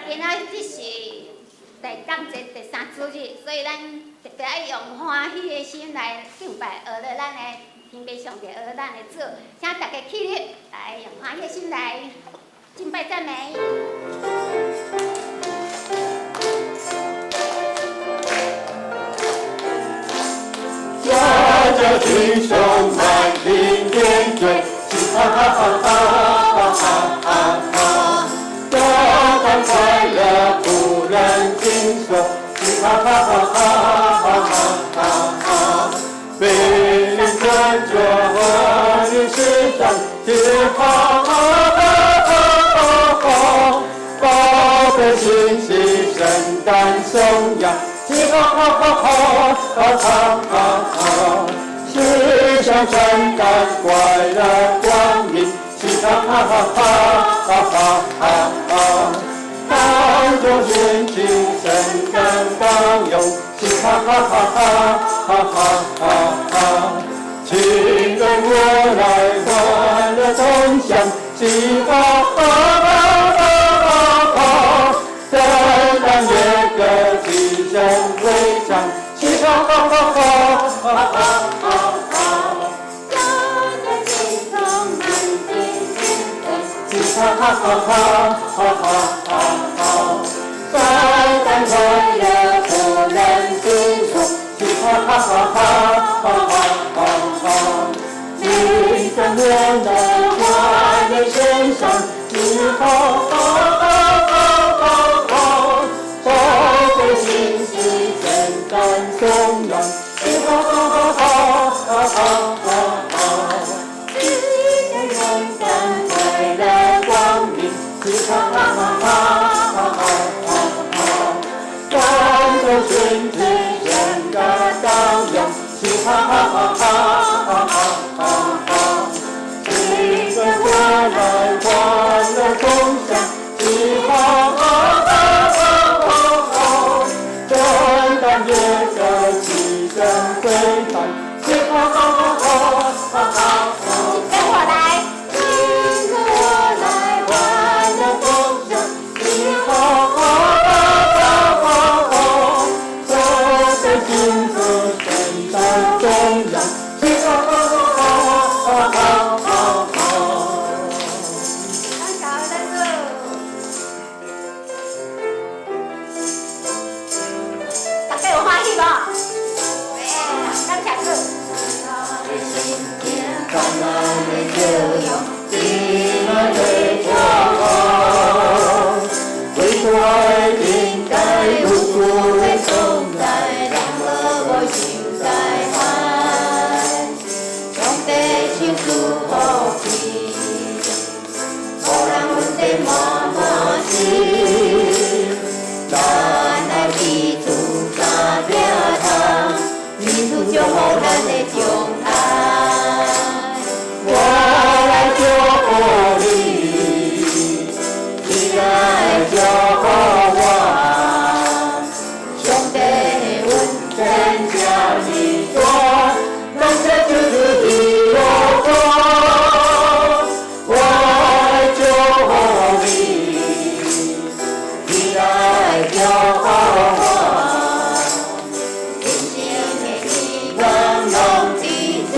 今仔日是聖誕節第三主日，所以咱特別愛用歡喜的心來敬拜，學了咱的天父上帝，學咱的主，請大家起立，來用歡喜的心來敬拜讚美。家家弟兄滿心天尊，嘻哈哈哈哈哈哈哈！大胆快樂不能經受，嘻哈哈哈哈哈哈哈！美麗拯救和你世上，嘻哈哈哈哈哈！寶貝信息聖誕頌揚，嘻哈哈哈哈哈哈哈！世上聖誕快樂光明，嘻哈哈哈哈哈哈哈！當眾掀起聖誕光榮，嘻哈哈哈哈哈哈哈！請跟我來歡樂同享，嘻哈哈哈哈哈！聖誕夜歌齊聲回響，嘻哈哈哈哈哈哈哈！家家弟兄滿心天尊，嘻哈哈哈哈哈哈哈！聖誕快樂不能經受，嘻哈哈哈哈哈哈哈！請跟我來歡樂獻上，嘻哈哈哈哈哈哈！寶貝信息聖誕頌揚，嘻哈哈哈哈哈哈哈！聖誕快樂光明，嘻哈哈哈哈哈哈哈！當眾掀起聖誕光榮，嘻哈哈哈哈哈哈哈！請跟我來歡樂同享，嘻哈哈哈哈哈！聖誕夜歌齊聲回響，嘻哈哈哈哈哈哈！跟我來，請跟我來歡樂同享，嘻哈哈哈哈哈！寶貝幸福聖誕頌揚，嘻哈哈哈哈哈哈哈！感謝咱主。大家有歡喜無？感謝主。燦爛的笑容，平安的祝福，為愛應該有主的同在，人無無受災害，上帝賞賜福氣，予人問題滿滿心，咱愛彼此相疼痛，彼此祝福咱的將來。我來祝福你，你來祝福我。上帝恩典這呢多，感謝主的樂歌。我來祝福你，你來祝福我。人生的希望望攏攏伫這，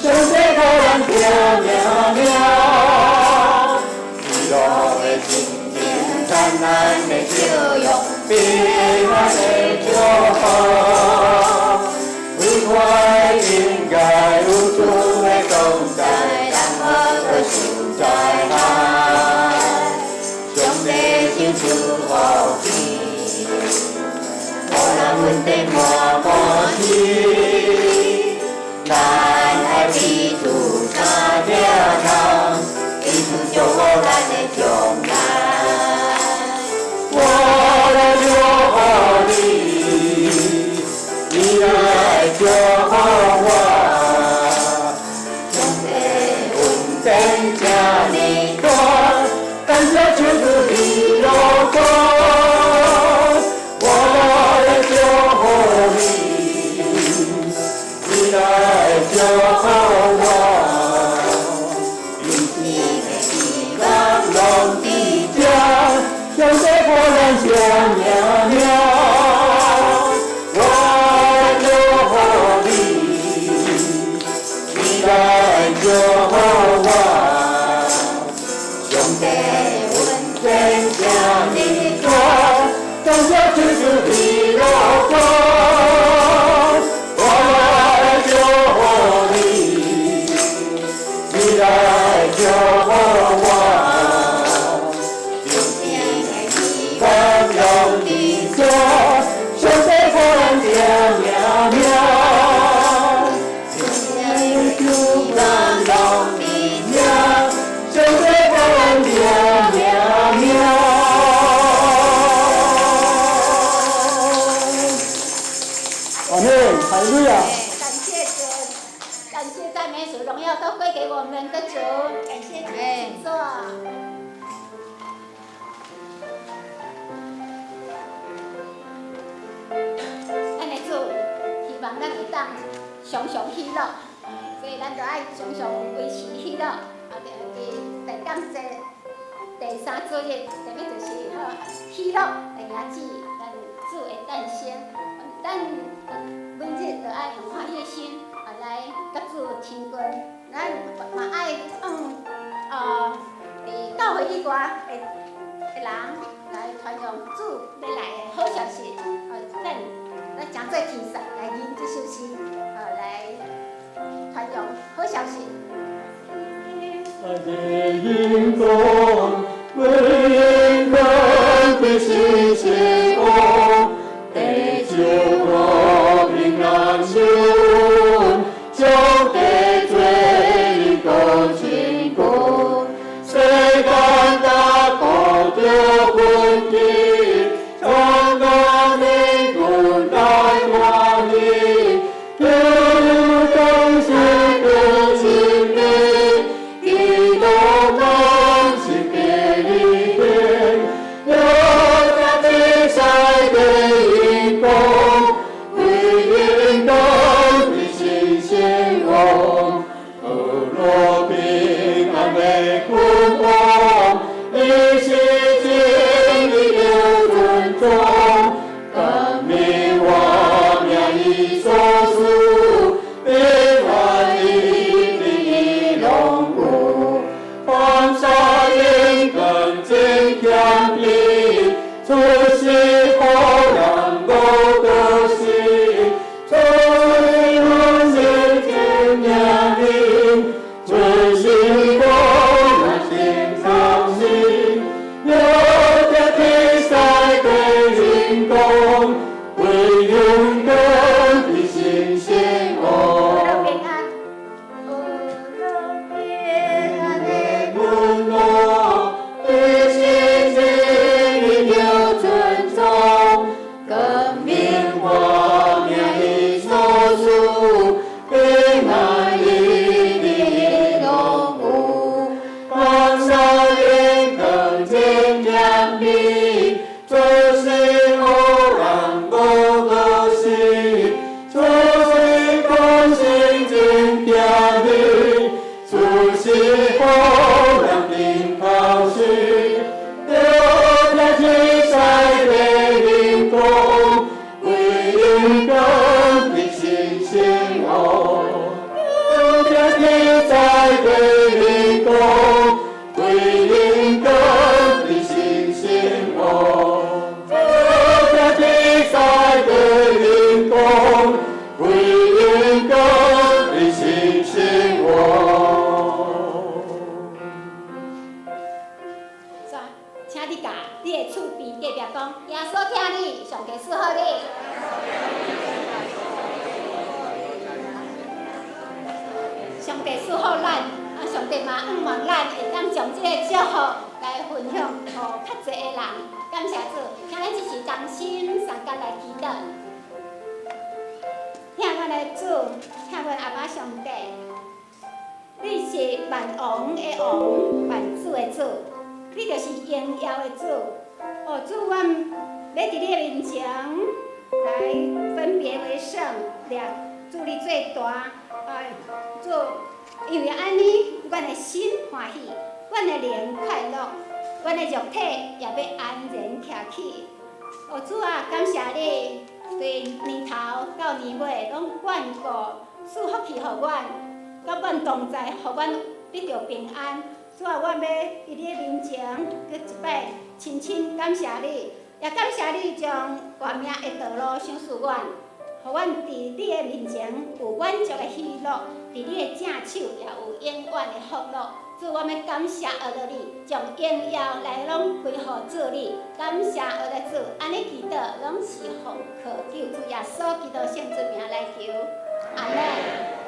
上帝予咱聽命了。喜樂的心情，燦爛的笑容，平安的祝福。為我應該有主的同在，人無無受災害。上帝賞賜福氣，予人問題滿滿滿心，咱愛彼此相疼痛，彼此祝福咱的將來。我來祝福你，你來祝福我。上帝恩典這呢多，感謝主的樂歌。我來祝福你，你來祝福我。予咱相命名，我来祝福你，你來祝福我。上帝恩典這呢大，感謝天主喜樂歌。我來祝福你，你來祝福我。希望攏佇這，上帝予咱正命名。希望攏佇這，上帝予咱正命名。阿們，哈利路亞。感謝主，感謝讚美主，榮耀都歸給我們的主。感謝主，請坐。咱的主希望咱會當常常喜樂，所以咱就愛常常維持喜樂。啊，佇第感謝第三主日，特別就是吼喜樂來迎接咱主的誕生。咱每日都愛用歡喜的心啊來佮主親近，咱嘛愛佇教會以外的人來傳揚主欲來的好消息。咱誠做天使來吟這首詩，來傳揚好消息。在榮光，為榮光的新生王，地球和平安順，上帝做榮光成功，世間大國著奮起，全國的軍來歡喜，求當時的親民，基督萬世的恩典，有這天使的榮光，為榮光的新生王，和樂平安的君王，伊是真理的尊重，光明我命伊所賜，平安一定伊攏有，凡事應更真謙卑，出世予人無過失，出世阮真命命，出世予人真操心，有這天使的榮光，為勇敢的新生王。樂平安，樂平安的門路，你是真理的尊重，更明我命伊所賜，平安一定攏有，凡事應更真謙卑，做事予人無過失，做事講心真謙卑，做事予人頂頭時，得聽天使的榮光，為勇敢的新生王。得聽天使的榮光，為勇敢的新生王。得聽天使的榮光，為勇敢的新生王。煞，請你共你的厝邊隔壁講，耶穌疼你，上帝祝福你。上帝祝福咱，啊，上帝嘛向望咱會當將這個祝福來分享予較濟的人。感謝主，請咱一齊同心相佮來祈禱。疼阮的主，疼阮阿爸上帝，你是萬王的王，萬主的主，你就是榮耀的主。哦，主，阮欲佇你的面前來分別為聖，掠主你做大。哎，主，因為按呢，阮的心歡喜，阮的靈快樂，阮的肉體也欲安然徛起。起。哦，主啊，感謝你，對年頭到年尾攏眷顧賜福氣予阮，佮阮同在，予阮得著平安。主啊，阮欲佇你的面前，閣一擺深深感謝你，也感謝你將活命的道路賞賜阮，予阮佇你的面前有滿足的喜樂，佇你的正手也有永遠的福樂。主，我欲感謝阿樂你，將榮耀來攏歸予主你。感謝阿樂主，按呢祈禱攏是奉靠救主耶穌基督聖之名來求，阿們。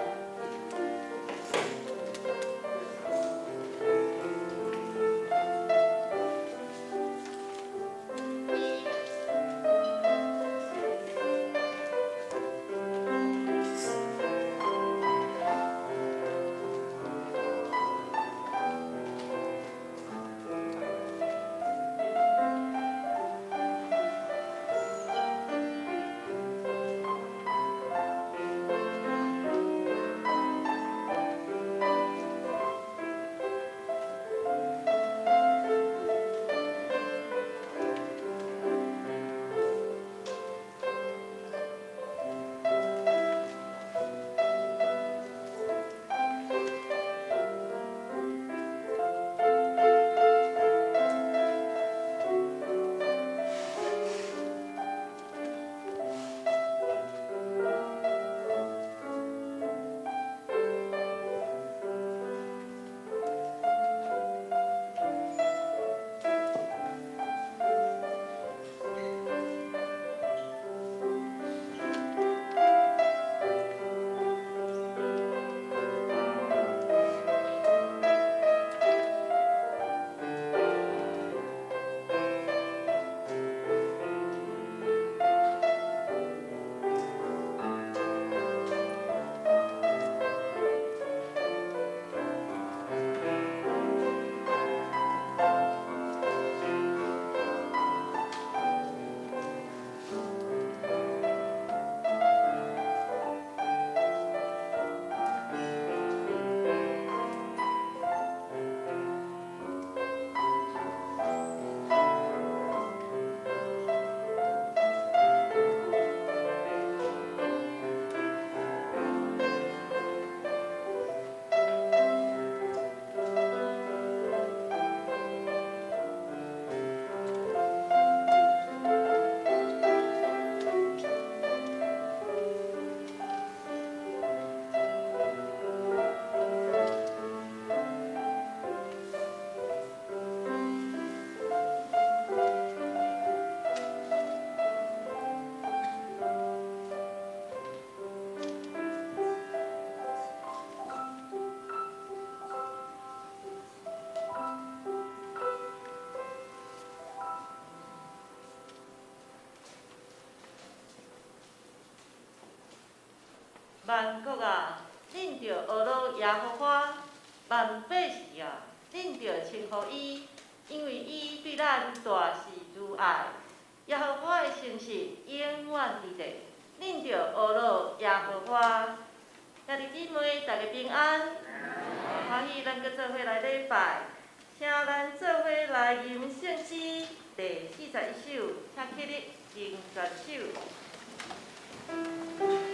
萬國啊，恁著呵咾耶和華；萬百姓啊，恁著稱呼伊，因為伊對咱大是慈愛。耶和華的誠實永遠佇咧，恁著呵咾耶和華。兄弟姊妹，大家平安，歡喜咱閣做伙來禮拜，請咱做伙來吟聖詩第41首，請起立，吟全首。 Thank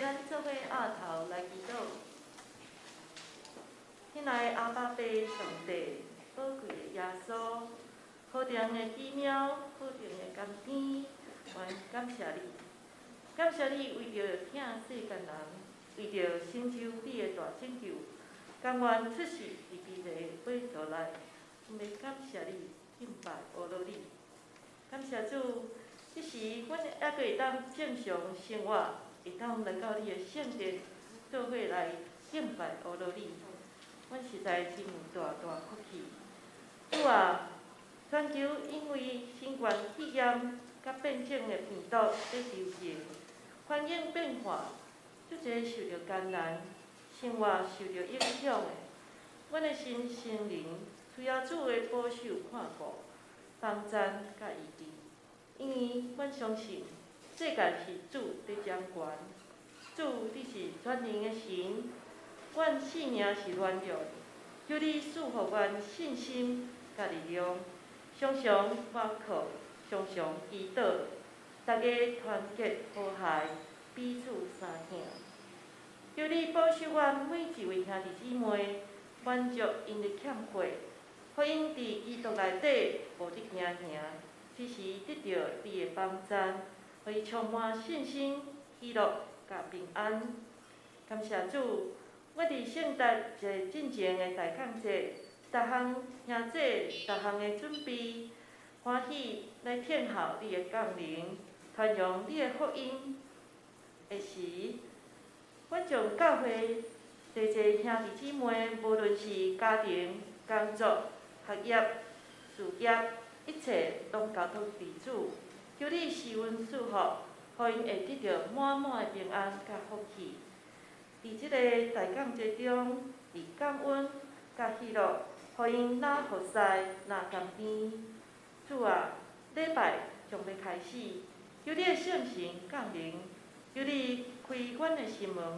咱做伙阿头來祈禱。親愛的阿爸父上帝，寶貴的耶穌，何等的奇妙，何等的甘甜，阮感謝你，感謝你為著疼世間人，為著成就你的大拯救，甘願出世佇卑微的寶座內，阮欲感謝你，敬拜阿羅你。感謝主，這時阮猶閣會當正常生活，會當來到你的聖殿，做伙來敬拜阿羅你，阮實在真有大大福氣。主啊，全球因為新冠肺炎佮變種的病毒咧流行，環境變化，足濟受著艱難，生活受著影響的，阮的身心靈需要主的保守看顧、幫贊佮醫治，因為阮相信世界是主佇掌權，主你是全能的神，阮性命是軟弱的，求你賜予阮信心佮力量，常常倚靠，常常祈禱，大家團結和諧，彼此相疼。求你保守阮每一位兄弟姊妹，滿足𪜶的欠缺，予𪜶佇基督內底無得驚嚇，時時得著你的幫贊，予伊充滿信心、喜樂佮平安。感謝主，我佇聖誕節進前的大感節，逐項兄弟逐項的準備，歡喜來聽候你的降臨，傳揚你的福音的時，阮將教會濟濟兄弟姊妹，無論是家庭、工作、學業、事業，一切攏交託佇主，求你施恩賜福，予𪜶會得著滿滿的平安佮福氣。佇這個大感節中，佇感恩佮喜樂，予𪜶若服侍，若甘甜。主啊，禮拜將欲開始，求你的聖神降臨，求你開阮的心門，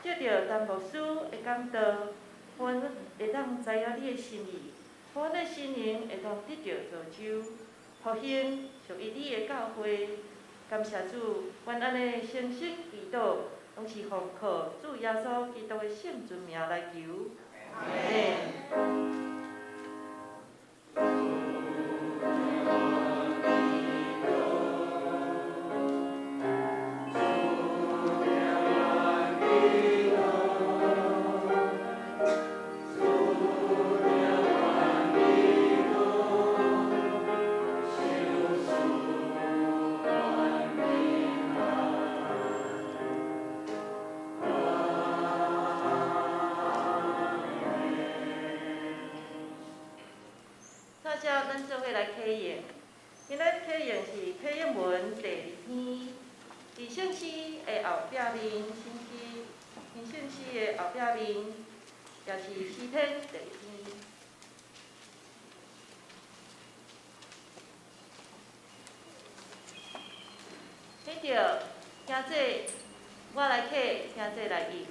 藉著陳牧師的講道，阮會當知影你的心意，予阮的心靈會當得著造就，復興屬於你的教會。感謝主，阮按呢誠心祈禱，攏是奉靠主耶穌基督的聖尊名來求。阿們。大家，咱做伙來啟應。今仔啟應是啟應文第二篇，佇聖詩的後壁面，聖詩，佇聖詩的後壁面，也是詩篇第二篇。聽著，兄弟，我來啟，兄弟來應。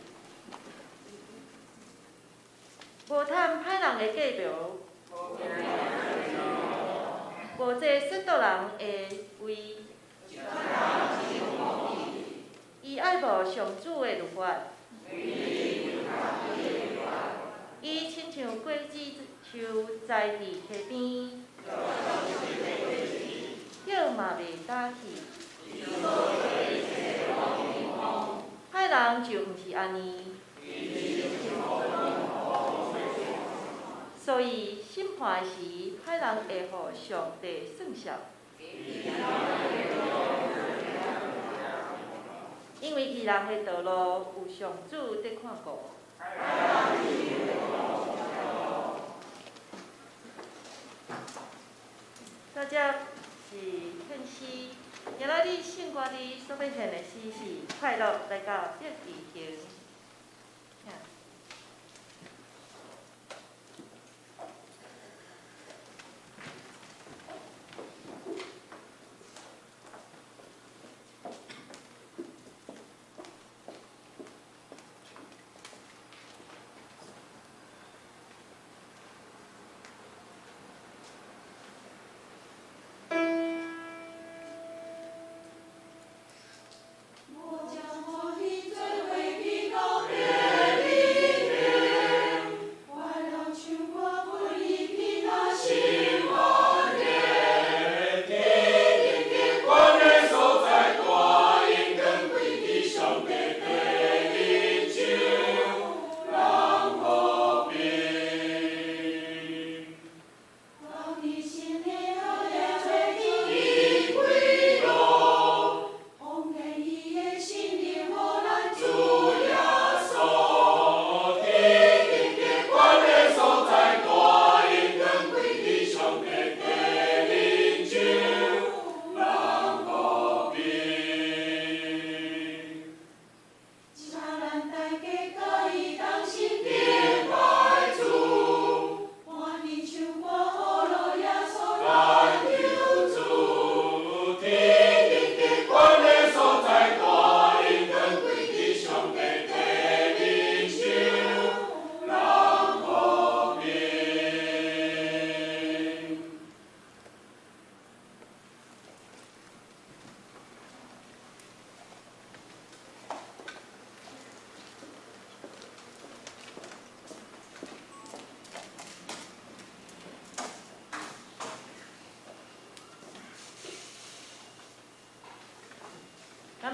無趁歹人的計謀，無坐嫉妒人的位。伊愛慕上主的律法，伊親像果子樹栽佇溪邊，葉嘛袂焦去。歹人就毋是按呢。所以審判時，歹人會予上帝算數。因為義人的道路有上主佇看顧。大家是獻詩，今仔日聖歌裡所欲獻的詩是快樂來到伯利恆。我將歡喜。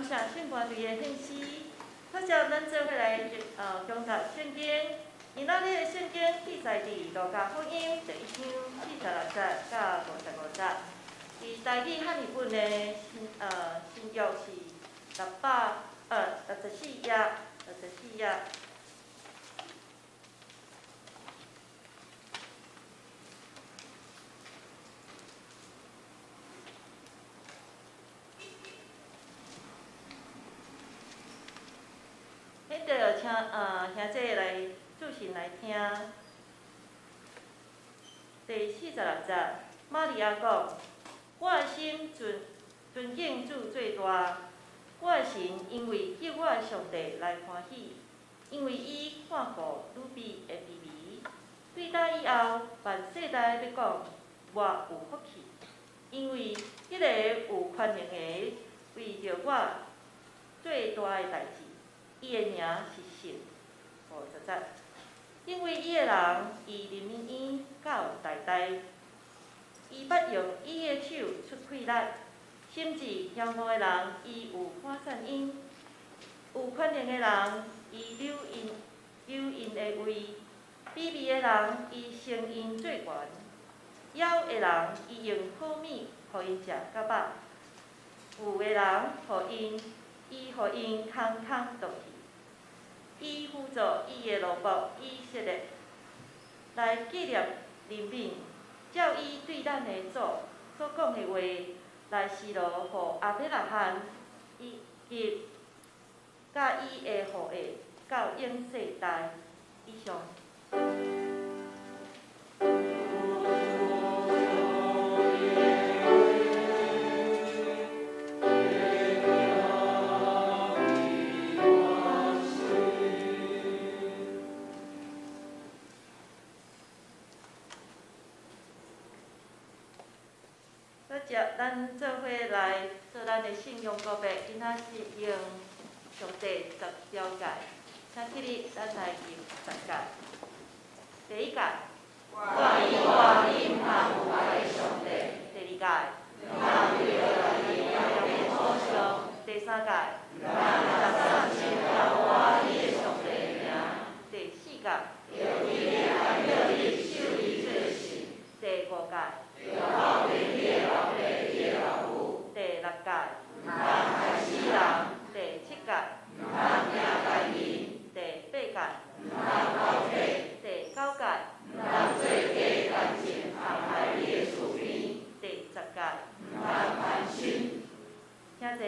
感謝聖歌隊的獻詩，接著咱做伙來講讀聖經。今仔日的聖經記載佇路加福音第一章四十六節到55節。佇台語漢譯本的新約是664頁，六十四頁。現在請兄弟來注神來聽。第四十六節，瑪利亞講：我的心尊敬主最大，我的神因為救我的上帝來歡喜，因為伊看顧女婢的卑微。對今以後，萬世代欲講我有福氣，因為彼个有權能的為著我做大的代誌。伊的名是聖，50節。敬畏伊的人，伊憐憫伊到代代。伊捌用伊的手出氣力，心志驕傲的人，伊有誇讚𪜶；有權能的人，伊扭𪜶的位；卑微的人，伊升𪜶做懸；枵的人，伊用好物予𪜶食甲飽；富的人，伊予𪜶空空倒去。伊輔助伊的奴僕以色列，來紀念憐憫，照伊對咱的祖所講的話，來施羅予亞伯拉罕以及佮伊的後裔到永世代。以上。接咱做伙來做咱的信仰告白，今仔是用上帝十條誡，請起立，咱來念十誡。第一誡，我以我你毋通有別个上帝。第二誡，毋通為著家己雕變偶像。第三誡，毋通拿三心叫我你的上帝的名。第四誡，著記得按照你守伊做聖。第五誡，著孝敬你的老爸、你的老母。第六誡，毋通害死人。第七誡，毋通驚家己。第八誡，毋通偷竊。第九誡，毋通做假見證陷害你的厝邊。第十誡，毋通貪心。請坐。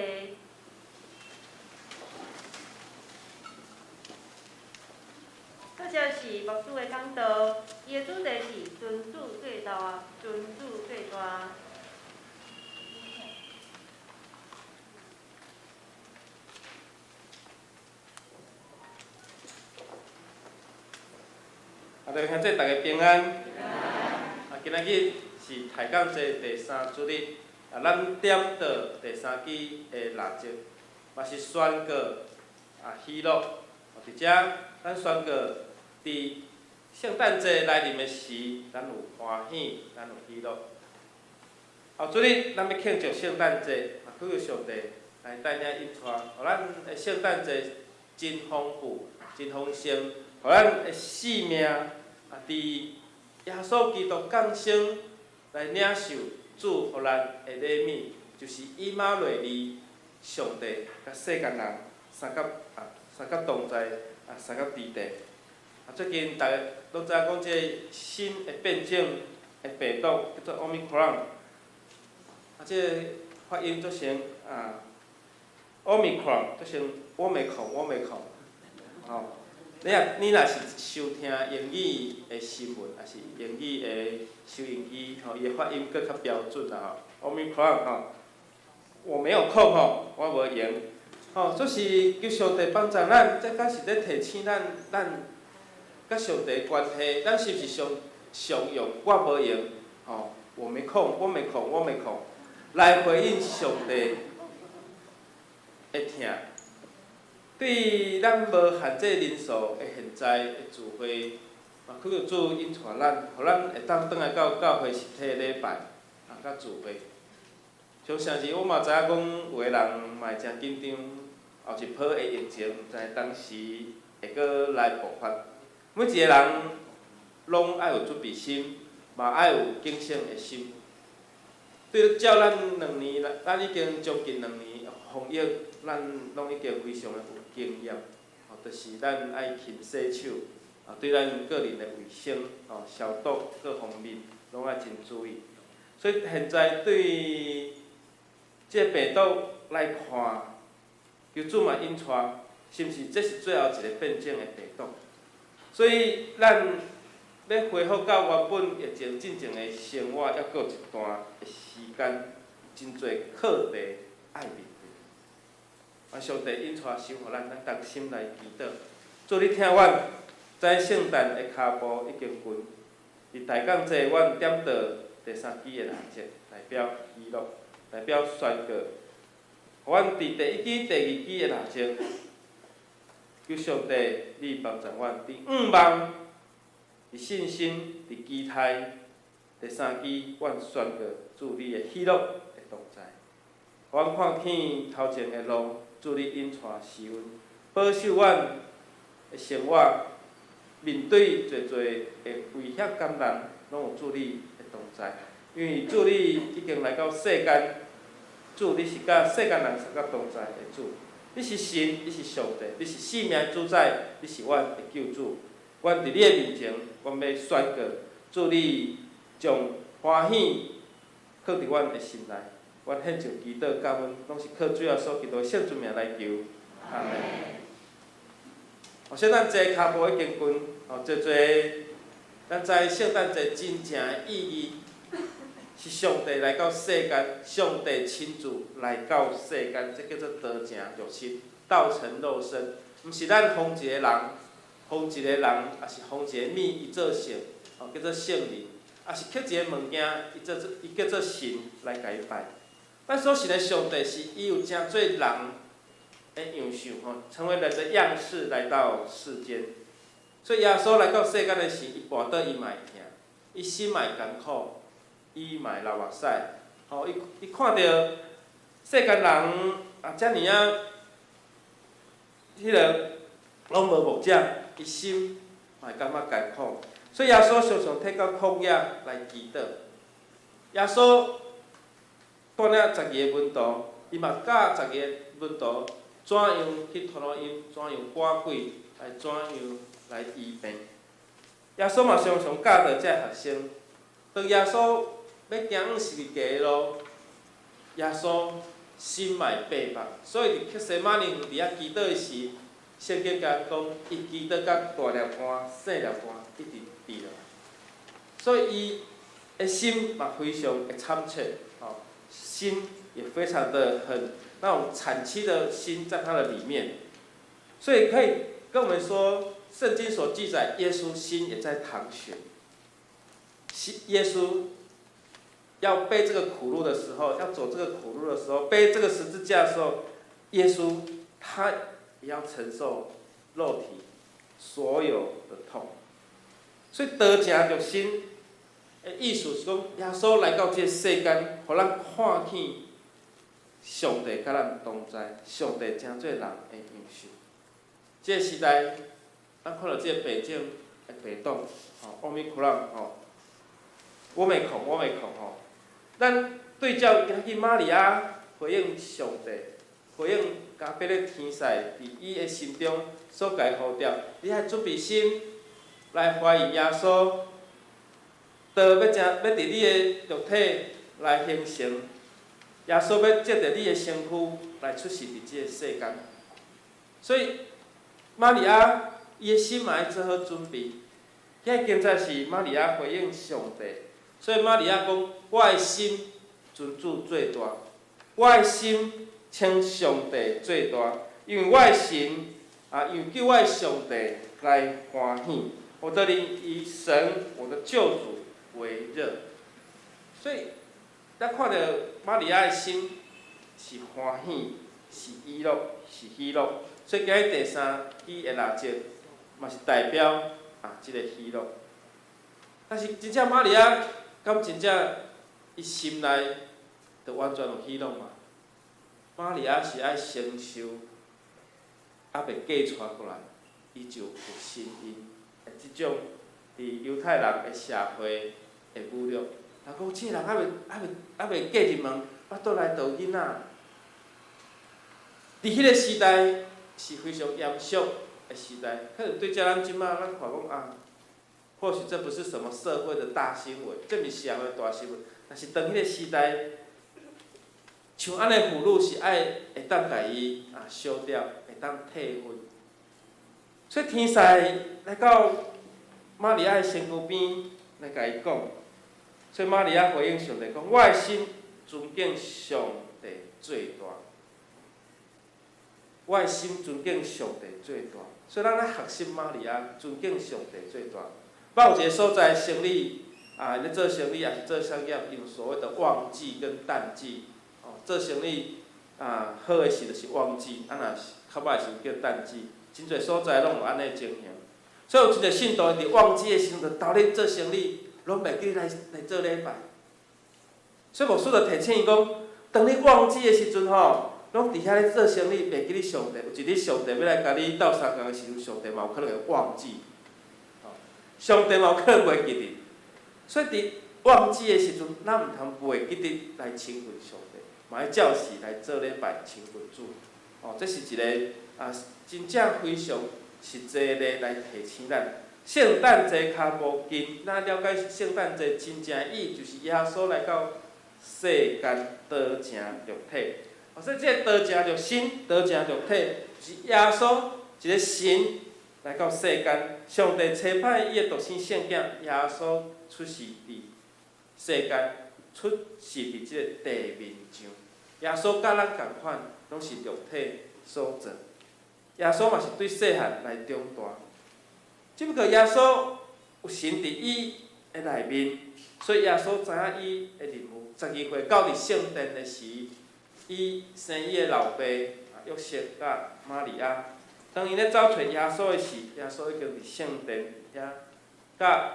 這才是牧師的講道，伊的主題是尊主最大，尊主最大。啊，各位兄弟，大家平安。啊，今仔日是抬槓節第三主日，啊，咱點著第三支的蠟燭，嘛是宣告喜樂。佇遮，咱宣告佇聖誕節來臨的時，咱有歡喜，咱有喜樂。後主日，咱欲慶祝聖誕節，啊，祈求上帝來帶領引帶，予咱的聖誕節真豐富、真豐盛，予咱的性命佇耶穌基督降生來領受主予咱的禮物，就是以馬內利上帝佮世間人相佮同在相佮佇地。最近大家攏知影講這个新的變種的病毒叫做 Omicron，這个發音做成Omicron 做成我沒空，我沒空，吼。你若是收聽英語的新聞，抑是英語的收音機，吼，伊的發音閣較標準啦吼。Omicron 吼，我沒有空吼，我無閒，吼，這是求上帝幫助咱，這敢是咧提醒咱，咱佮上帝的關係，咱是毋是常常用我無閒，吼，我沒空，我沒空，我沒空，來回應上帝的疼。對咱無限制人數的現在的聚會，嘛祈求主引帶咱，予咱會當轉來到教會實體禮拜，佮聚會。像上次我嘛知影講，有的人嘛會誠緊張，後一波的疫情毋知當時會閣來爆發。每一個人攏愛有準備心，嘛愛有警醒的心。對照咱兩年，咱已經將近兩年防疫，咱攏已經非常的有經驗。吼，就是咱愛勤洗手，啊，對咱個人的衛生、吼消毒各方面，攏愛真注意。所以現在對這個病毒來看，求主嘛引帶，是毋是這是最後一個變種的病毒？所以咱欲恢復到原本疫情進前的生活，猶閣有一段的時間，真濟課題愛面對。啊，上帝引帶守護咱，咱同心來祈禱。主你疼阮，知聖誕的跤步已經近，佇大降節，阮點著第三支的蠟燭，代表喜樂，代表宣告。予阮佇第一支、第二支的蠟燭，求上帝你幫助阮，佇向望、佇信心、佇期待，第三支，阮宣告主你的喜樂的同在。予阮看見頭前的路，主你引帶施恩，保守阮的生活，面對濟濟的危險艱難，攏有主你的同在。因為主你已經來到世間，主你是佮世間人相佮同在的主，你是神，你是上帝，你是生命的主宰，你是阮的救主。阮佇你的面前，阮欲宣告，主你將歡喜放佇阮的心內。阮獻上祈禱感恩，攏是靠主耶穌基督聖尊名來求。阿門。哦，聖誕節跤步已經近，哦，濟濟，咱知聖誕節真正的意義是上帝來到世間，上帝親自來到世間，這叫做道成肉身，道成肉身，毋是咱封一個人，封一個人，抑是封一個物，伊做聖，哦，叫做聖靈，抑是刻一個物件，伊做做伊叫做神來共伊拜。咱所信的上帝是伊有成做人的樣式，吼，成為人的樣式來到世間。所以耶穌來到世間的時，伊跋倒伊嘛會疼，伊心嘛會艱苦，伊嘛會流目屎，吼，伊伊看著世間人啊，遮爾仔，彼个攏無牧者，伊心嘛會感覺艱苦。所以耶穌常常退到曠野來祈禱。耶穌帶領十二个門徒，伊嘛教十二个門徒怎樣去傳福音，怎樣趕鬼，來怎樣來醫病。耶穌嘛常常教導這个學生。當耶穌欲行往十字架的路，耶穌心嘛會白目，所以佇客西馬尼園佇遐祈禱的時，聖經共咱講，伊祈禱甲大粒汗、細粒汗一直滴落來，所以伊的心嘛非常的慘切，吼，心也非常的很那種慘戚的心在他的裡面，所以可以跟我們說，聖經所記載，耶穌心也在淌血。耶穌要背這個苦路的時候，要走這個苦路的時候，背這個十字架的時候，耶穌他也要承受肉體所有的痛。所以道成肉身的意思是講，耶穌來到這個世間，予咱看見上帝佮咱同在，上帝成做人的樣式。這個時代，咱看著這個變種的病毒，吼，奧密克戎，吼，奧密克戎，奧密克戎，吼，咱對照今日瑪利亞回應上帝，回應加百列天使佇伊的心中所共伊呼召，你愛準備心來歡迎耶穌，道欲成欲佇你的肉體來形成，耶穌欲藉著你的身軀來出世佇這個世間，所以瑪利亞伊的心嘛愛做好準備。這個經節是瑪利亞回應上帝，所以瑪利亞講：我的心尊主做大，我的心稱上帝做大，因為我的神啊，因為救我的上帝來歡喜，我的靈以神我的救主為樂。所以，咱看著瑪利亞的心是歡喜，是喜樂，是喜樂。所以今日第三支的蠟燭嘛是代表啊，這個喜樂。但是真正瑪利亞，敢真正伊心內就完全有喜樂嘛。瑪利亞是愛承受，猶未嫁娶過來，伊就有身孕的這種佇猶太人的社會的侮辱。若講這個人猶未嫁入門，腹肚內就有囡仔。佇彼個時代是非常嚴肅的時代，可能對遮咱這馬咱看講啊，或許這不是什麼社會的大新聞，這毋是社會大新聞，但是當彼個時代，像按呢婦女是愛會當共伊啊燒掉，會當退婚。所以天使來到瑪利亞的身軀邊來共伊講，所以瑪利亞回應上帝講：我的心尊敬上帝最大，我的心尊敬上帝最大。所以咱愛學習瑪利亞尊敬上帝最大。捌有一個所在生意啊，咧做生意抑是做商業，用所謂的旺季跟淡季。哦，做生意啊，好的時就是旺季，啊若是較歹時叫淡季。真濟所在攏有按呢情形。所以有真濟信徒佇旺季的時陣就投入做生意，攏袂記來做禮拜。所以牧師就提醒伊講，當你旺季的時陣吼，攏佇遐咧做生意，袂記得上帝。有一日上帝欲來共你鬥相共的時陣，上帝嘛有可能會忘記。上帝嘛有可能袂記得。所以佇旺季的時陣，咱毋通袂記得來親近上帝，嘛愛照時來做禮拜親近主。哦，這是一個啊，真正非常實際的來提醒咱。聖誕節較無近，咱了解聖誕節真正意義，就是耶穌來到世間道成肉體。哦，所以這個道成肉身、道成肉體，是耶穌一個神來到世間，上帝差派伊的獨生聖子耶穌出世佇世間，出世佇這個地面上。耶穌佮咱仝款，攏是肉體所造。耶穌嘛是對細漢來長大，只不過耶穌有神佇伊的內面，所以耶穌知影伊的任務。12歲到佇聖殿的時，伊生伊的老爸約瑟佮瑪利亞。當𪜶咧走揣耶穌的時，耶穌已經佇聖殿遐，佮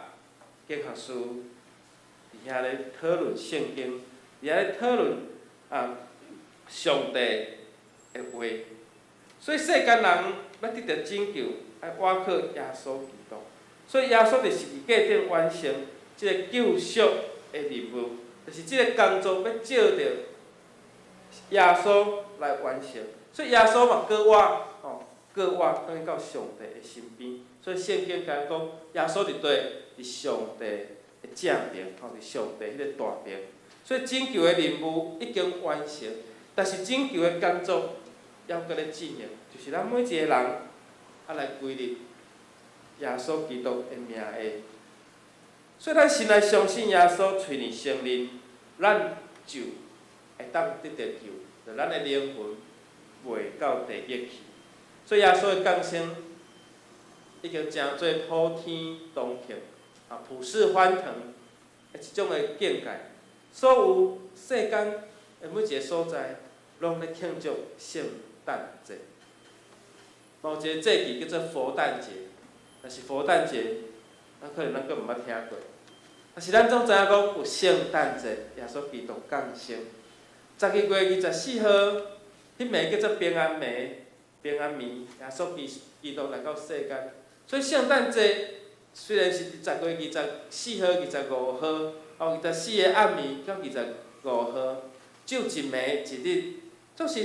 經學士佇遐咧討論聖經，佇遐咧討論啊上帝的話。所以世間人欲得著拯救，愛倚靠耶穌基督。所以耶穌佇十字架頂完成這個救贖的任務，就是這個工作欲藉著耶穌來完成。所以耶穌嘛閣活，吼，閣活轉去到上帝的身邊。所以聖經共咱講，耶穌佇佗？佇上帝的正爿，吼，佇上帝彼個大爿。所以拯救的任務已經完成，但是拯救的工作猶閣咧進行，就是咱每一個人愛來歸入耶穌基督的名下。所以咱先來相信耶穌，喙裡承認，咱就會當得著救，就咱的靈魂袂到地獄去。所以耶穌的降生已經成做普天同慶，啊，普世歡騰的一種的境界。所有世間的每一個所在，攏咧慶祝聖誕節。有一個節期叫做佛誕節，但是佛誕節，咱可能咱閣毋捌聽過。但是咱總知影講有聖誕節，耶穌基督降生。12月24號，彼暝叫做平安暝，平安暝，耶穌基督來到世間。所以聖誕節雖然是佇10月24號、25號，哦，24個暗暝到25號，只有一暝一日，總是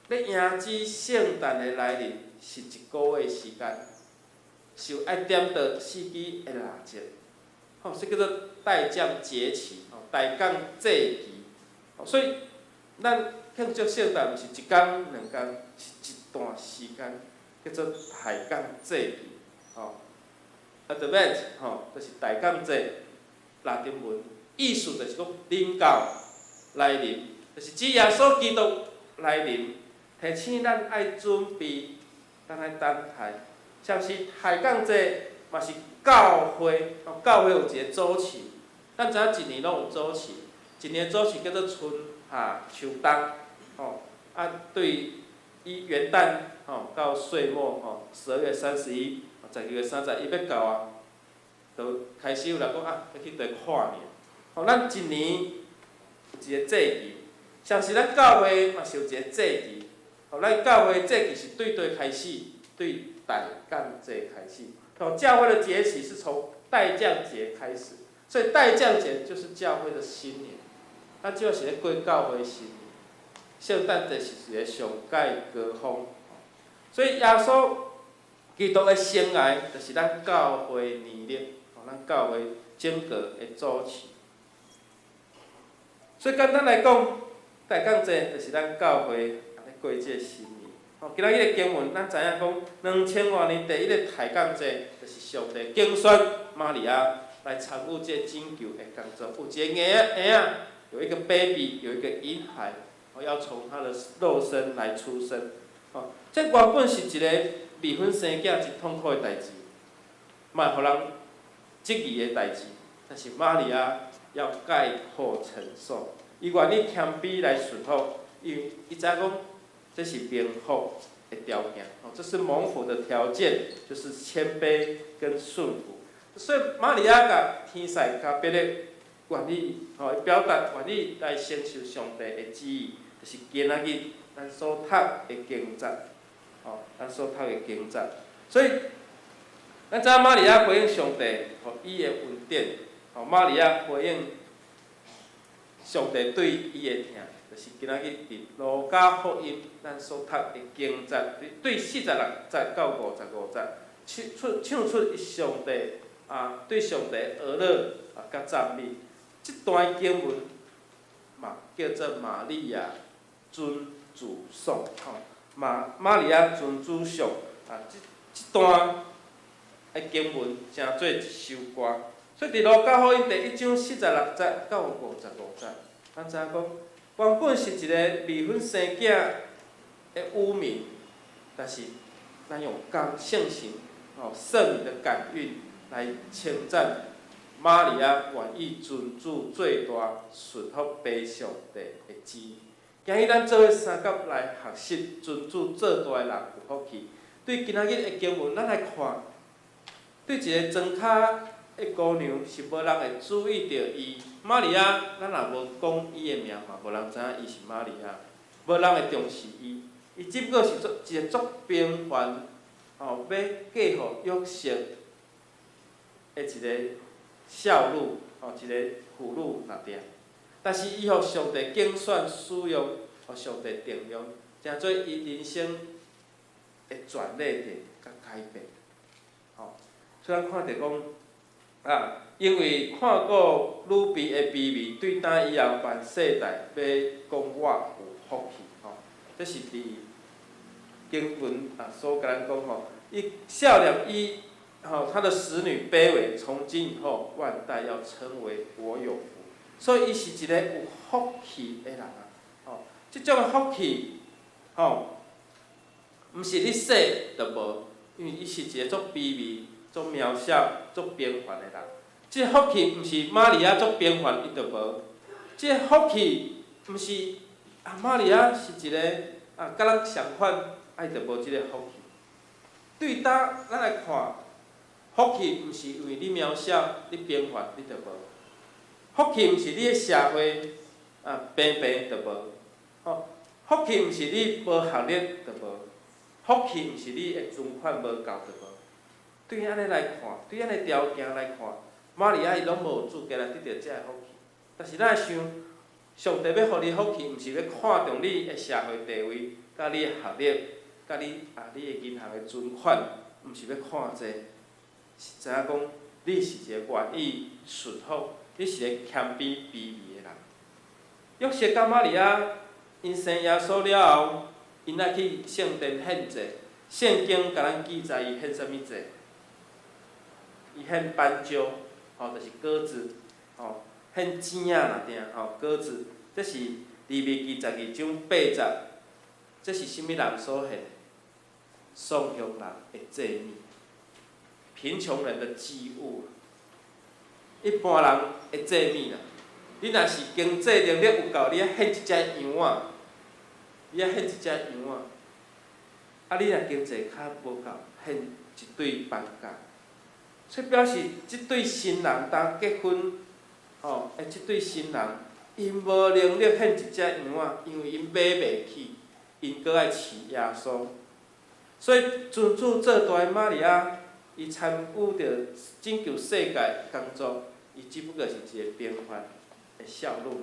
欲迎接聖誕的來臨，是一個月時間，是有愛點著四支的蠟燭，吼，這叫做待降節期，吼，待降節期。所以咱慶祝聖誕毋是一工兩工，是一段時間，叫做待降節期，吼。Advent，吼，就是待降節，拉丁文意思就是講臨到來臨，就是指耶穌基督來臨，提醒咱愛準備，咱愛等待。像是待降節嘛是教會，哦，教會有一個主期，咱知影一年攏有主期，一年的主期叫做春夏秋冬，吼，啊對伊元旦吼到歲末吼，12月31，12月31欲到啊，就開始有人講啊，欲去佗跨年。吼，咱一年有一个節期，像是咱教會嘛是有一個節期。吼，咱教會節期是對佗開始？對待降節開始。哦，教會的節期是從待降節開始，所以待降節就是教會的新年。咱這是咧過教會新年，聖誕節是一個上蓋高峰。所以耶穌基督的生來，就是咱教會年曆，吼，咱教會整個的主題。所以簡單來講，待降節就是咱教會咧過這個新年。吼，今仔日的經文，咱知影講，2000外年第一个待降節，就是上帝揀選瑪利亞來參與這個拯救的工作。有一個嬰仔，嬰仔，有一個 baby，有一個嬰孩，要從他的肉身來出生。吼，這原本是一個未婚生囝真痛苦的代誌，嘛會予人質疑的代誌。但是瑪利亞要概括承受，伊願意謙卑來順服，因為伊知影講這是蒙福的條件，哦，這是蒙福的條件，就是謙卑跟順服。所以瑪利亞共天使加百列願意，吼，表達願意來承受上帝的旨意，就是今仔日咱所讀的經節，吼，咱所讀的經節。所以，咱知影瑪利亞回應上帝，予伊的恩典，吼，瑪利亞回應上帝對伊的疼，就是今仔日佇路加福音咱所讀的經節，對46節到55節，唱出上帝啊對上帝呵咾啊佮讚美。這段經文嘛叫做瑪利亞尊主頌，吼，瑪利亞尊主頌啊，這段的經文成做一首歌。所以佇路加福音第一章46節到55節，咱知影講，原本是一個未婚生囝的污名，但是咱用感聖神吼聖靈的感孕來稱讚瑪利亞願意尊主做大，順服父上帝的旨意。今日咱做伙相佮來學習尊主做大的人有福氣。對今仔日的經文，咱來看，對一个莊跤的姑娘是無人會注意著伊。瑪利亞，咱若無講伊的名嘛，無人知影伊是瑪利亞，無人會重視伊。伊只不過是做一个足平凡，吼，欲嫁予約瑟的一个少女，吼，一个婦女爾爾。但是伊予上帝揀選使用，予上帝定用，成做伊人生的轉捩點佮改變。吼，所以咱看著講，啊，因為看顧女婢的卑微，對今以後萬世代欲講我有福氣，吼，這是佇經文啊所共咱講吼，伊笑臉伊吼，他的使女卑微，從今以後萬代要稱為我有福，所以伊是一个有福氣的人啊，吼，這種的福氣，吼，毋是你細就無，因為伊是一个足卑微、足渺小、足平凡的人。這個福氣毋是瑪利亞足平凡，伊就無。這個福氣毋是啊，瑪利亞是一个啊，佮咱相款，啊，伊就無這个福氣。對當咱來看，福氣毋是因為你渺小、你平凡，你就無。福氣毋是你的社會啊平平就無。吼，福氣毋是你無學歷就無。福氣毋是你的存款無夠就無。對按呢來看，對按呢條件來看，瑪利亞伊攏無資格來得著這个福氣。但是咱會想，上帝欲予你福氣，毋是欲看重你的社會地位、佮你的學歷、佮你啊你的銀行的存款，毋是欲看這個，是知影講你是一个願意順服，你是一个謙卑卑微的人。約瑟佮瑪利亞𪜶生耶穌了後，𪜶愛去聖殿獻祭。聖經共咱記載伊獻啥物祭？伊獻斑鳩，吼，就是鴿子，吼，獻糋仔爾爾，吼，鴿子，這是利未記12章8節，這是啥物人所獻的？喪窮人的祭物，貧窮人的祭物。一般人的祭物啦，你若是經濟能力有夠，你愛獻一隻羊仔，你愛獻一隻羊仔。啊，你若經濟較無夠，獻一對斑鳩。所以表示這對新人當結婚，吼，欸，這對新人， 𪜶無能力獻一隻羊仔，因為𪜶買袂起，𪜶閣愛飼耶穌。所以尊主做大的瑪利亞，伊參與著拯救世界工作，伊只不過是一個平凡的少女爾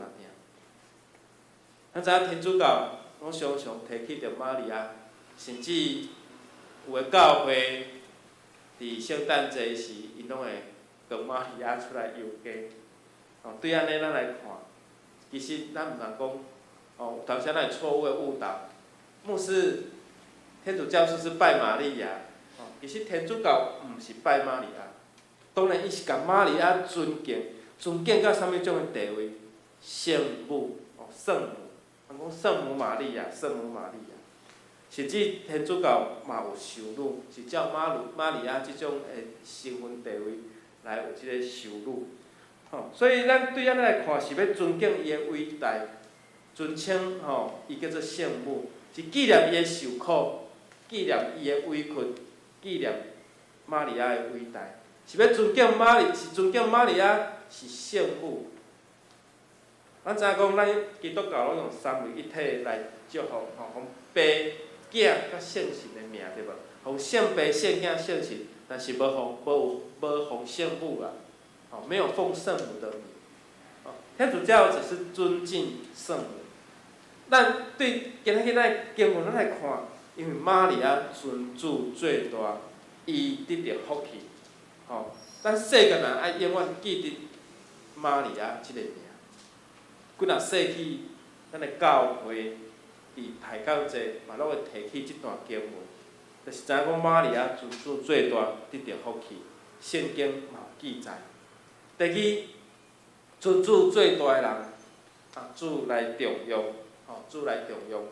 爾。咱知影天主教攏常常提起著瑪利亞，甚至有的教會佇聖誕節時，𪜶攏會扛瑪利亞出來遊街。哦，對按呢咱來看，其實咱毋通講，哦，有當時咱會錯誤的誤導。牧師，天主教是不是拜瑪利亞？哦，其實天主教毋是拜瑪利亞，當然伊是共瑪利亞尊敬，尊敬到啥物種的地位？聖母，哦，聖母，人講聖母瑪利亞，聖母瑪利亞。甚至天主教嘛有修女，是照瑪魯瑪利亞這種的身份地位來有這个修女。吼，所以咱對按呢來看，是欲尊敬伊的偉大，尊稱吼伊叫做聖母，是紀念伊的受苦，紀念伊的委屈，紀念瑪利亞的偉大，是欲尊敬瑪利，是尊敬瑪利亞是聖母。咱知影講，咱基督教攏用三位一體來祝福，吼，奉爸、囝佮聖神的名，對無？奉聖爸、聖囝、聖神，但是無奉無有無奉聖母啦，吼，沒有奉聖母的名。天主教只是尊敬聖母。咱對今仔日咱經文咱來看，因為瑪利亞尊主做大，伊得著福氣，吼，咱世間人愛永遠記得瑪利亞這個名。幾若世紀，咱的教會佇抬槓節嘛，攏會提起這段經文，就是知影講瑪利亞尊主做大，得著福氣，聖經嘛有記載。第二，尊主做大的人，啊，主來重用，吼，主來重用。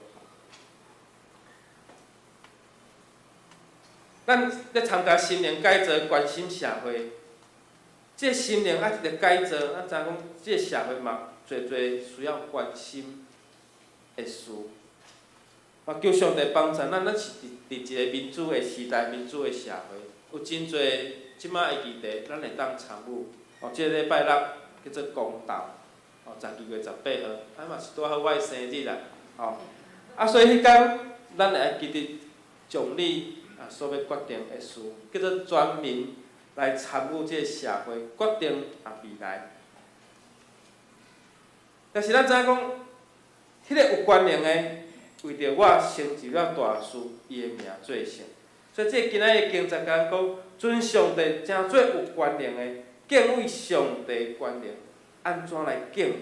咱咧參加心靈改造，關心社會，這個心靈愛得著改造，咱知影講，這個社會嘛濟濟需要關心的事。嘛求上帝幫助咱，咱是佇佇一個民主的時代、民主的社會，有真濟這擺的議題，咱會當參與。哦，這个禮拜六叫做公投，哦，12月18號，啊嘛是拄好我的生日啦，吼。啊，所以彼工咱會愛記得總理啊所欲決定的事，叫做全民來參與這个社會，決定啊未來。但是咱知影講，彼个有權能的，為著我成就了大事，伊的名做聖。所以這个今仔日的經節共咱講，尊上帝成做有權能的，敬畏上帝權能，按怎來敬？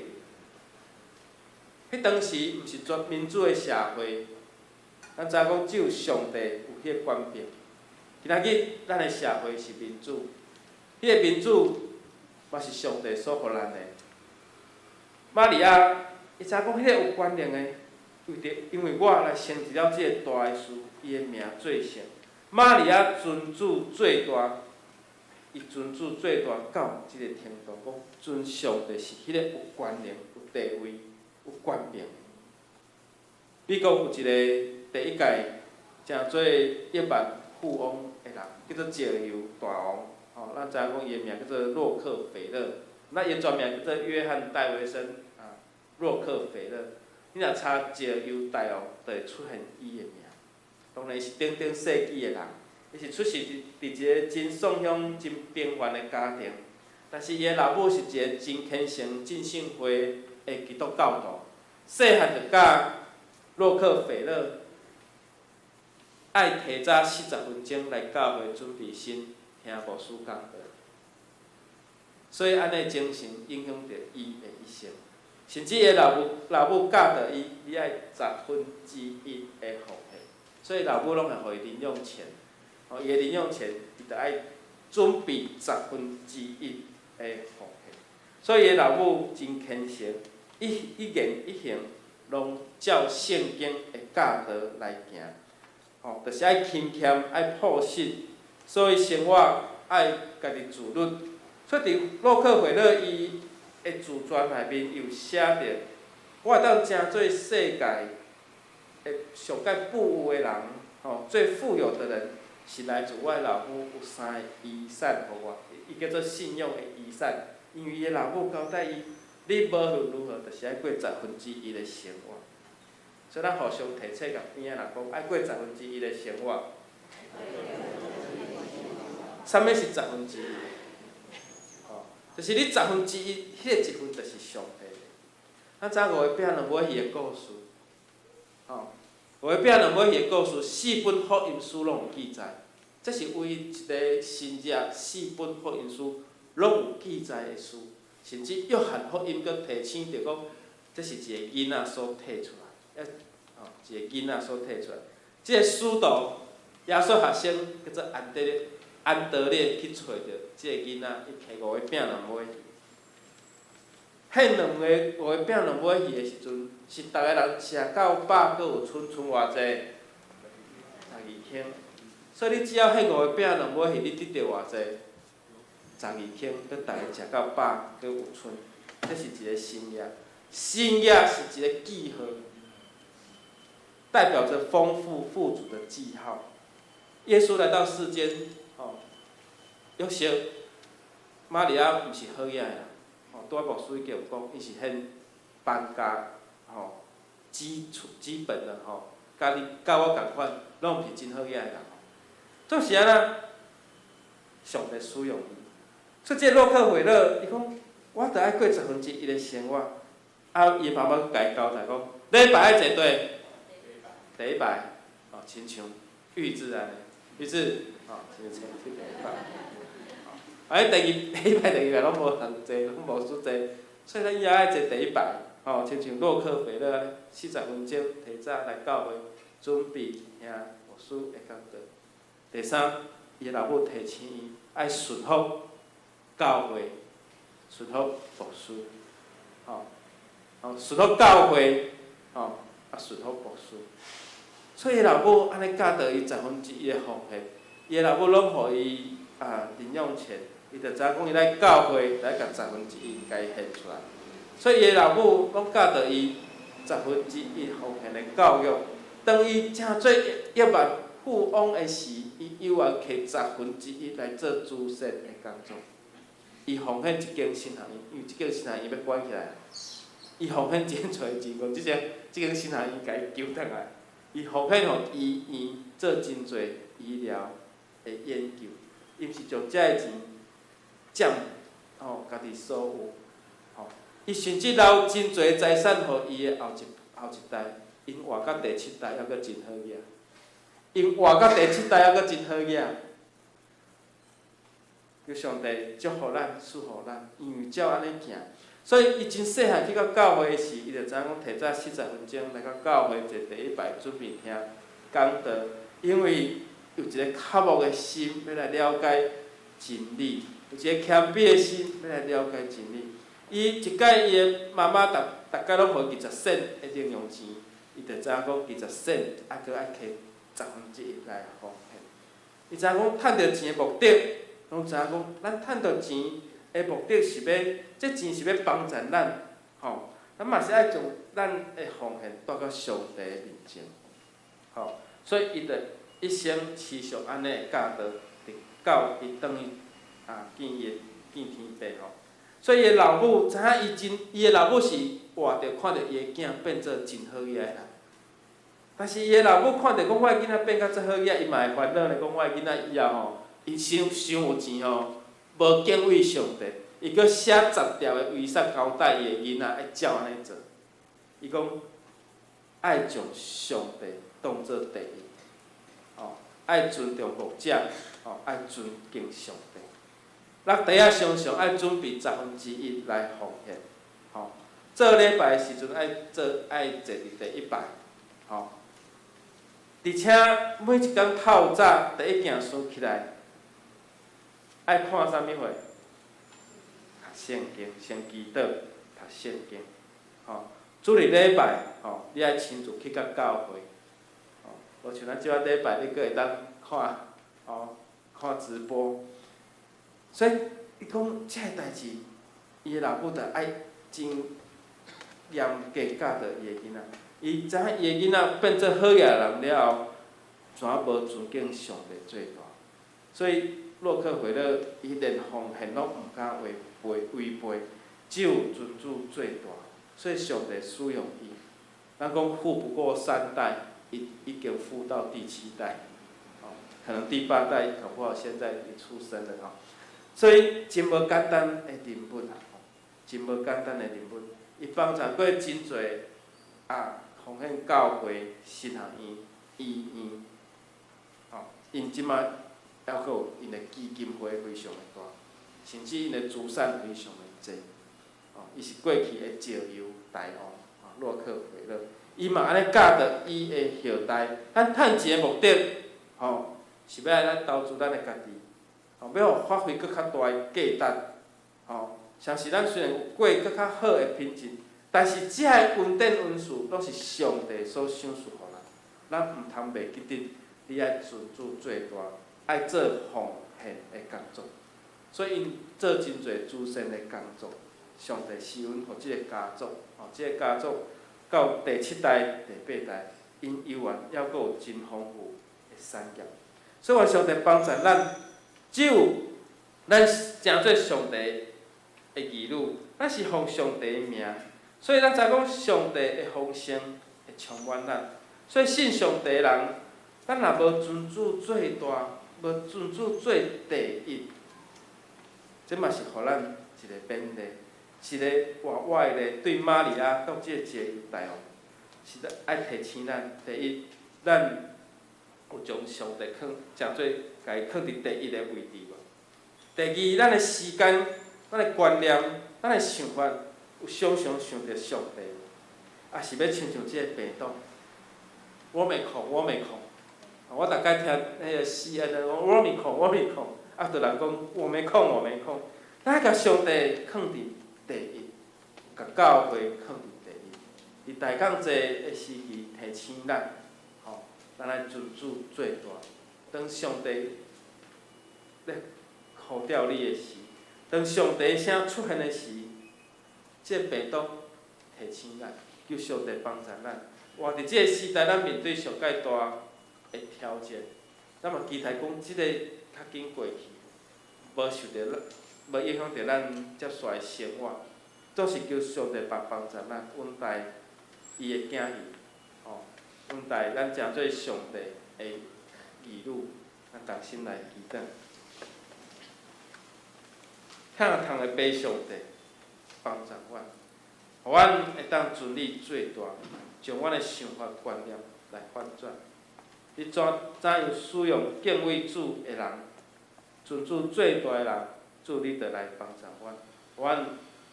彼當時毋是全民主的社會，咱知影講只有上帝有彼个權柄。今仔日咱的社會是民主，彼个民主嘛是上帝所予咱的。瑪利亞，伊知影講彼个有權能的，為著因為我來成就了這个大的事，伊的名做聖。瑪利亞尊主做大，伊尊主做大到這个程度，講尊上帝是彼个有權能、有地位、有權柄。美國有一个第一屆成做億萬富翁的人，叫做石油大王，吼，咱知影講伊的名叫做洛克菲勒，那伊的全名叫做約翰戴維森啊，洛克菲勒。你若查石油大王，就會出現伊的名。當然是頂頂世紀的人，伊是出世佇佇一个真喪鄉、真平凡的家庭，但是伊的老母是一个真虔誠、浸信會的基督教徒。細漢就教洛克菲勒愛提早40分鐘來教會準備心聽牧師講道，所以按呢精神影響著伊的一生。甚至伊的老母老母教導伊，你愛十分之一的奉獻，所以老母攏會予伊零用錢，哦，伊的零用錢，伊就愛準備十分之一的奉獻。所以伊的老母真虔誠，一一言一行攏照聖經的教導來行，吼，就是愛勤儉，愛樸實，所以生活愛家己自律。所以佇洛克菲勒伊的自傳內面有寫著，我會當成做世界的上蓋富有的人，吼，最富有的人，是來自我的老母有三个遺產予我，伊叫做信用的遺產，因為伊的老母交代伊，你無論如何，就是愛過十分之一的生活。所以咱互相提醒共邊仔人講，愛過十分之一的生活。啥物是十分之一？吼，就是你十分之一，彼個一份就是上帝的。咱知影五个餅兩尾魚的故事，吼，五个餅兩尾魚的故事，四本福音書攏有記載。這是唯一一个新約四本福音書攏有記載的書，甚至約翰福音閣提醒著講，這是一个囡仔所提出來，吼，一个囡仔所提出來。這个使徒耶穌學生叫做安德烈，安德烈去揣著這个囡仔，伊提五個餅兩尾魚。彼兩個五个餅兩尾魚的時陣，是逐个人食到飽，閣有剩剩偌濟？12輕。所以你只要彼五个餅兩尾魚，你得著偌濟？十二輕，閣逐个食到飽，閣有剩。這是一个新約。新約是一个記號，代表著豐富富足的記號。耶穌來到世間，吼，約瑟、瑪利亞毋是好額的人，吼，拄仔牧師已經有講，伊是獻搬家，吼，基礎基本的吼，佮你佮我仝款，攏毋是真好額的人。總是按怎，上帝使用伊。所以這个洛克菲勒，伊講，我著愛過十分之一的生活。啊，伊媽媽閣共伊交代講，禮拜愛坐佗？第一排，哦，親像玉子按呢，玉子，哦，親像去第一排。啊，第二第一排、第二排攏無人坐，攏無輸坐，所以咱也愛坐第一排，吼，親像洛克菲勒按呢，40分鐘提早來教會，準備聽牧師的講道。第三，伊老母提醒伊愛順服教會，順服牧師，吼，吼，順服教會，吼，啊，順服牧師。所以伊老母按呢教導伊十分之一的奉獻，伊的老母攏予伊啊零用錢，伊就知影講伊來教會來共十分之一共伊獻出來。所以伊的老母攏教導伊十分之一奉獻的教育。當伊成做億萬富翁的時，伊猶原摕十分之一來做慈善的工作。伊奉獻一間神學院，因為這間神學院欲關起來，伊奉獻真濟錢，講這間神學院共伊救轉來。伊奉獻予醫院做真濟醫療的研究，伊毋是將這个錢佔吼家己所有，吼，伊甚至留真濟財產予伊的後一代，𪜶活到第七代猶閣真好額，𪜶活到第七代猶閣真好額。求上帝祝福咱，賜福咱，因為照按呢行，所以伊真細漢去到教會時，伊就知影講提早四十分鐘來到教會坐第一排準備聽講道，因為有一个渴慕的心欲來了解真理，有一个謙卑的心欲來了解真理。伊一擺伊的媽媽逐逐擺攏予伊20仙的零用錢，伊就知影講20仙猶閣愛摕十分之一來奉獻。伊知影講趁著錢的目的，攏知影講咱趁著錢的目的是欲，這錢是欲幫助咱，吼，咱嘛是愛將咱的奉獻帶到上帝的面前，吼，所以伊就一生持續按呢的教導，直到伊轉去啊見伊的見天父吼。所以伊的老母知影伊真，伊的老母是活著看著伊的囝變做真好額的人，但是伊的老母看著講我的囡仔變甲這好額，伊嘛會煩惱咧，講我的囡仔以後吼，伊傷傷有錢吼，無敬畏上帝，伊閣寫十條的遺囑交代伊的囡仔愛照按呢做。伊講愛將上帝當做第一，吼，愛尊重牧者，吼，愛尊敬上帝。咱第一常常愛準備十分之一來奉獻，吼。做禮拜的時陣愛做愛坐佇第一排，吼。而且每一工透早第一件事起來，愛看啥物貨？讀聖經，先祈禱，讀聖經，吼。主日禮拜，吼，你愛親自去到教會，吼。無像咱這擺禮拜，你閣會當看，吼，看直播。所以，伊講這个代誌，伊的老母就愛真嚴格教導伊的囡仔。伊知影伊的囡仔變做好額人了後，怎無尊敬上帝最大？所以洛克菲勒伊連奉獻攏毋敢違背違背。只有尊主最大，所以上帝使用伊。咱講富不過三代，伊已經富到第七代，哦，可能第八代搞不好現在已出生了吼。所以真無簡單的人物啊，真無簡單的人物。伊幫助過真濟啊，奉獻教會、神學院、醫院，吼，𪜶這馬猶閣有𪜶的基金會非常的大，甚至𪜶的資產非常的濟，吼，伊是過去的石油大王，吼，洛克菲勒，伊嘛按呢教導伊的後代，咱趁錢的目的，吼，是欲來咱投資咱的家己，吼，欲予發揮閣較大的價值，吼，相信咱雖然有過閣較好的品質，但是這个恩典恩賜攏是上帝所賞賜予咱，咱毋通袂記得，你愛尊主最大，愛做奉獻的工作，所以𪜶做真濟慈善的工作，上帝施恩予這个家族，吼，這个家族到第七代、第八代，𪜶猶原猶閣有真豐富的產業，所以願上帝幫助咱，只有咱成做上帝的兒女，咱是奉上帝的名，所以咱知影講上帝的豐盛會充滿咱。所以信上帝的人，咱若無尊主最大，無尊主做第一，這嘛是予咱一個勉勵，一個活活的例。對瑪利亞到這個石油大王，是咧愛提醒咱：第一，咱有將上帝囥，誠做共伊囥佇第一个位置無？第二，咱的時間、咱的觀念、咱的想法，有常常想著上帝無？抑是欲親像這个病毒，我沒空，我沒空。我逐擺聽彼个 CNN，我沒空，我沒空，啊，就人講我沒空，我沒空。咱愛共上帝囥佇第一，共教會囥佇第一。佇大降濟的時期提醒咱，吼，咱愛尊主最大。當上帝咧呼召你的時，當上帝聲出現的時，這個病毒提醒咱，求上帝幫助咱。活佇這個時代，咱面對上蓋大的挑戰，咱嘛期待講這個較緊過去，無受著咱，無影響著咱接紲的生活，總是求上帝幫幫助咱，穩帶伊的囝兒，吼，穩帶咱誠做上帝的兒女，咱同心來祈禱。疼痛的父上帝幫助阮，予阮會當尊你最大，將阮的想法觀念來反轉。你怎怎樣使用敬畏主的人，尊主最大的人，主你就來幫助阮，予阮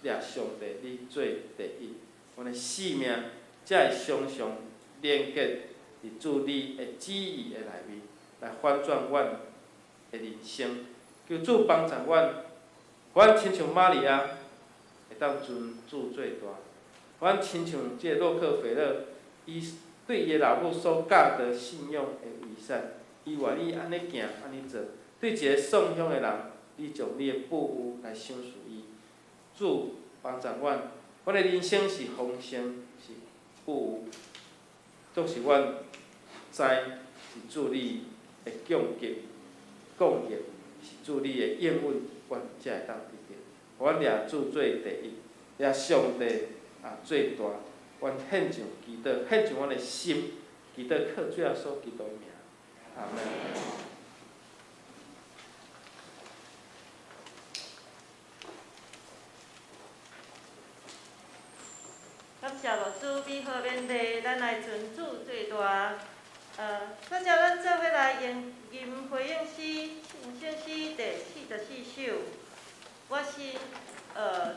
掠上帝你做第一，阮的性命才會常常連結佇主你的旨意的內面，來反轉阮的人生。求主幫助阮，阮親像瑪利亞會當尊主最大，阮親像這個洛克菲勒，伊對伊的老母所教導信仰的遺產，伊願意按呢行，按呢做。對一个送香的人，你將你的富有來賞賜伊。主幫助阮，阮的人生是豐盛，是富有，總是阮知是主你的供給，供應是主你的應允，阮才會當得著。阮掠主做第一，掠上帝啊最大，阮獻上祈禱，獻上阮的心，祈禱靠主耶穌基督的名，阿們。感謝牧師美好勉勵，咱來尊主最大。接著咱做伙來用吟回應詩、聖聖詩第44首。我心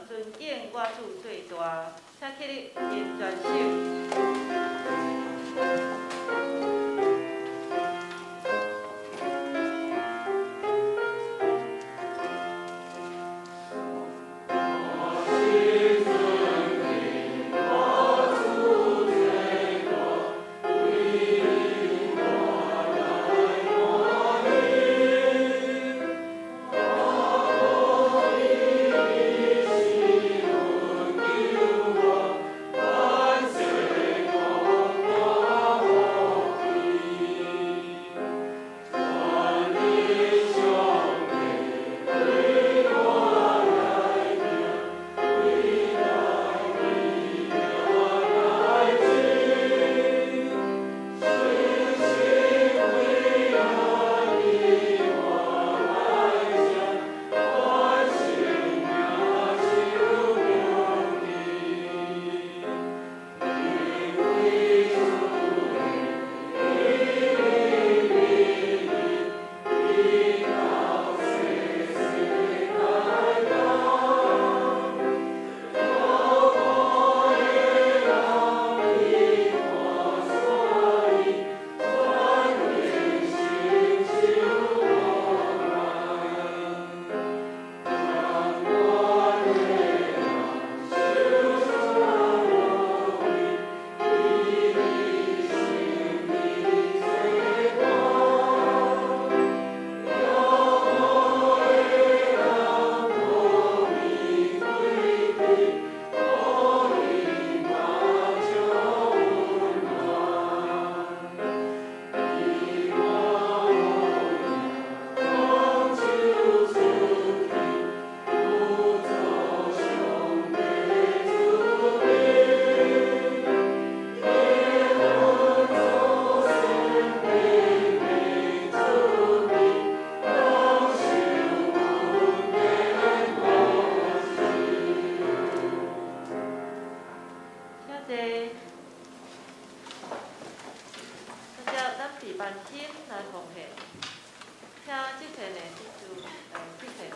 尊敬我主最大，請起立吟全首。我篇的这首诗篇。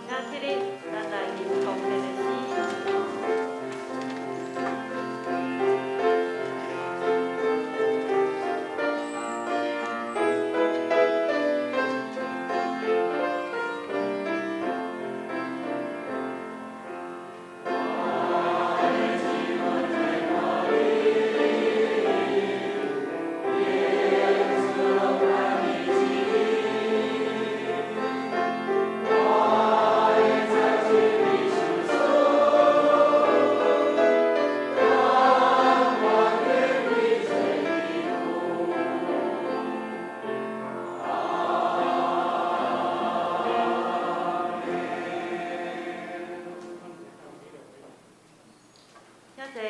请起立，咱來吟奉獻的詩。请坐。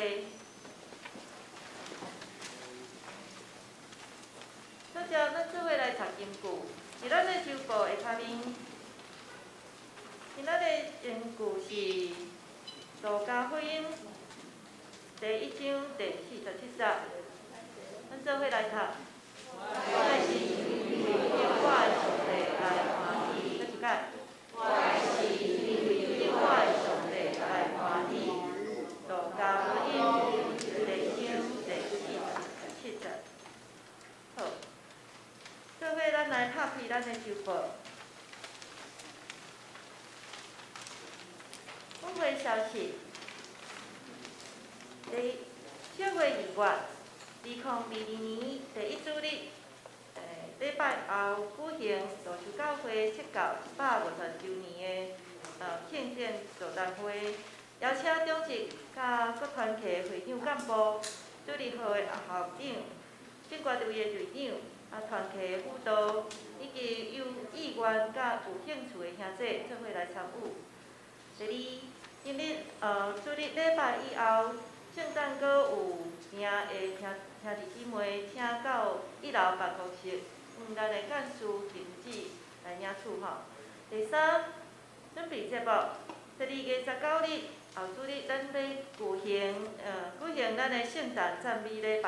首先，咱做伙來讀經句，佇咱的周報的跤面。今仔日的經句是《路加福音》第一章第47節。咱做伙來讀。我的心因為得我的上帝來歡喜。閣一擺。我的心因為得我的上帝來歡喜。路加福音第一章第47節。好，做伙咱來拍開咱的周報。本會消息，第小月2月，2022年第一主日，禮拜後舉行路樹教會設教150週年的慶典座談會，邀請長執佮各團體會長幹部、主日學的校長、正歌隊的隊長、團體輔導，以及有意願佮有興趣的兄弟做伙來參與。第二，今日主日禮拜以後，聖誕閣有名的兄弟姊妹，請到一樓辦公室，向咱的幹事停止來領取吼。第三，準備節目，12月19日後主日，咱欲舉行咱的聖誕讚美禮拜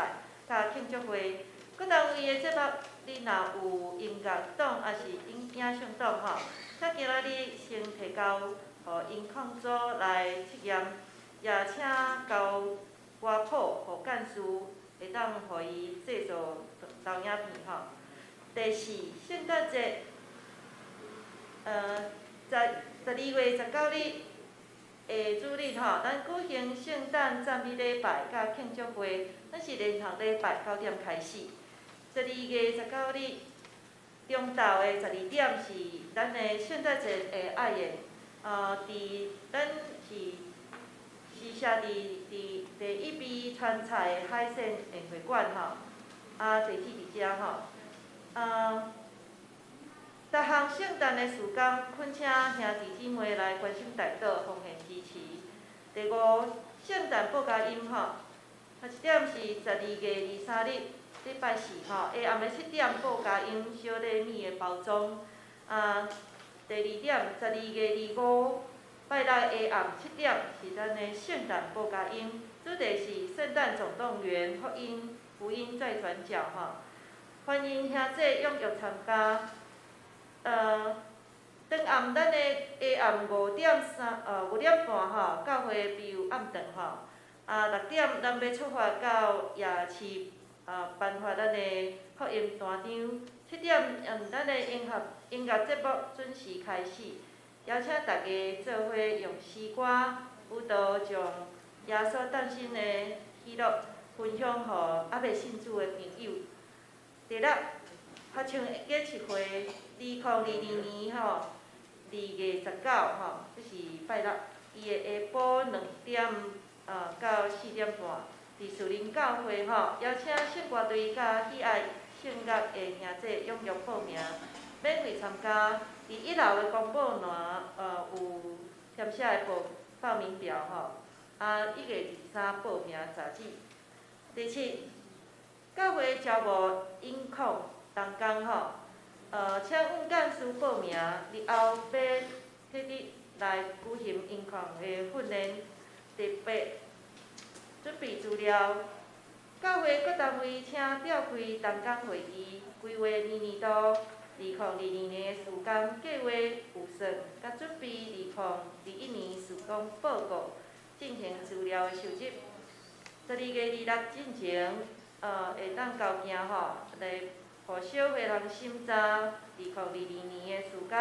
佮慶祝會。各單位的節目，你若有音樂檔抑是影像檔吼，請今仔日先提交予音控組來測驗，也請交歌譜予幹事，會當予伊製作投影片吼。第四，聖誕節，12月19日下主日吼，咱舉行聖誕讚美禮拜佮慶祝會，咱是連續禮拜9點開始。12月19日中晝的12點是咱的聖誕節的愛宴，佇咱是設佇第一味川菜的海鮮宴會館吼，地址佇遮吼。逐項聖誕的事工，懇請兄弟姊妹來關心代禱，奉獻支持。第五，聖誕報佳音吼，一點是12月23日禮拜四吼，下暗的7點報佳音小禮物的包裝。第二點，12月25拜六下暗7點是咱的聖誕報佳音，主題是聖誕總動員，福音在轉角吼，歡迎兄弟踴躍參加。當暗咱的下暗5點半吼，教會必有暗頓吼。啊，6點咱欲出發到夜市頒發咱的福音單張。7點，咱的音樂節目準時開始，邀請大家做伙用詩歌、舞蹈將耶穌誕生的喜樂分享予猶未信主的朋友。第六，合唱研習會，2022年吼，2月19吼，這是拜六，伊的下晡2點到4點半，佇樹林教會吼，邀請聖歌隊佮喜愛聖樂的兄弟踴躍報名，免費參加。佇一樓的公布欄，有填寫的報名表吼。啊，1月23報名截止。第七，教會招募音控同工吼，請阮幹事報名，日後欲特地來舉行音控的訓練。第八，準備資料。教會各單位請召開同工會議，規劃明年度2022年的事工計劃預算，佮準備2021年事工報告，進行資料的收集。12月26進前，會當交件吼，來予小會人審查2022年的事工預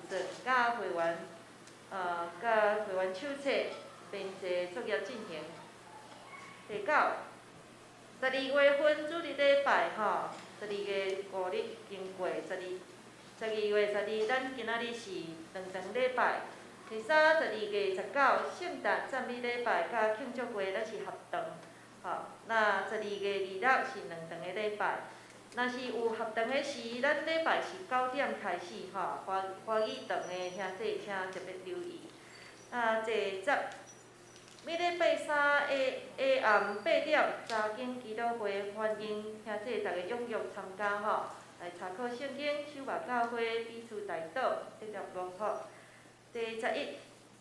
算，佮會員手冊編制作業進行。第九，12月份主日禮拜吼，12月5日經過12月12，咱今仔日是兩堂禮拜。第三，12月19，聖誕讚美禮拜佮慶祝會，咱是合堂，吼。那12月26是兩堂的禮拜。若是有合堂的時，咱禮拜是9點開始，吼。華語堂的兄弟請特別留意。啊，第十，每禮拜三下下暗8點，查經祈禱會，歡迎兄弟逐家踴躍參加吼，來查考聖經、守望教會、彼此代禱、得著祝福。第11，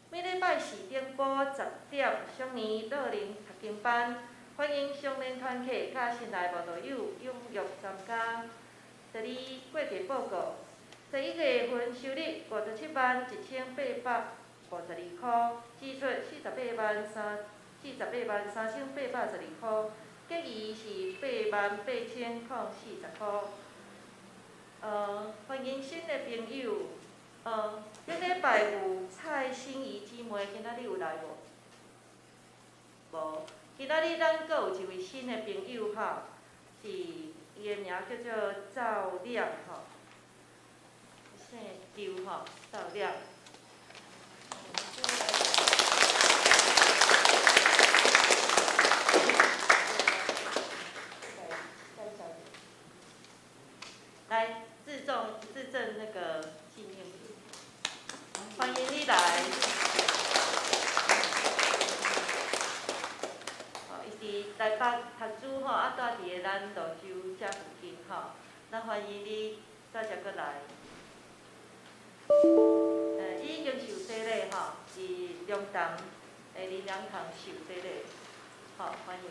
每禮拜四頂晡10點，雙年樂齡讀經班，歡迎雙年團契佮新來慕道友踴躍參加。第二，過季報告，11月份收入571,852箍，支出48萬3812箍，結餘是88,040箍。歡迎新的朋友。頂禮拜有蔡心怡姊妹，今仔日有來無？無。今仔日咱閣有一位新的朋友吼，是伊的名叫做趙亮吼，姓周吼，趙亮。來，自重自證那個紀念品，歡迎你來。吼，伊佇台北讀書吼，啊，住佇个咱蘆洲遮附近吼，咱歡迎你帶遮閣來。伊已經受洗禮吼，佇龍潭的林良堂受洗禮，好，歡迎。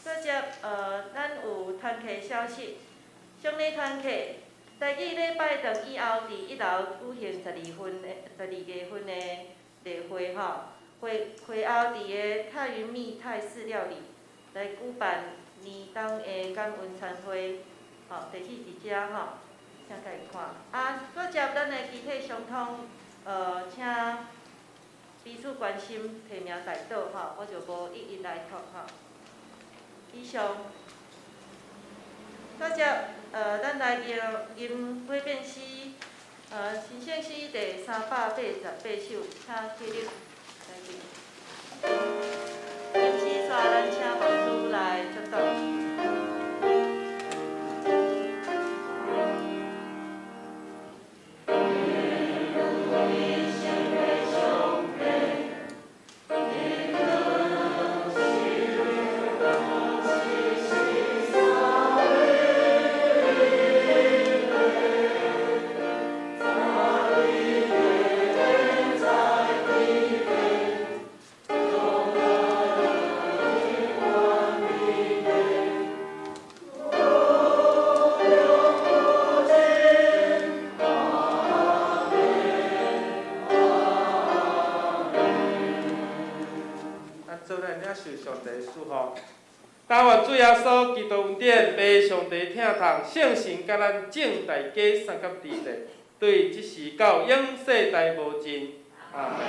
閣接咱有團契消息，雙禮團契，台語禮拜堂以後，佇一樓舉行12月份的例會吼，會後佇个泰雲蜜泰式料理來舉辦年終的感恩餐會，吼，地址佇遮吼，請家己看。啊，閣接咱的肢體相通，請彼此關心，提名代禱吼，我就無一一來讀吼。以上，閣接咱來吟悔變詩，神聖詩第388首，請起立來吟。吟詩煞，咱請牧師來祝禱。在領受上帝的祝福。但願主耶穌基督恩典、父上帝疼痛、聖神佮咱眾大家相佮佇咧，對這時到永世代無盡。阿門。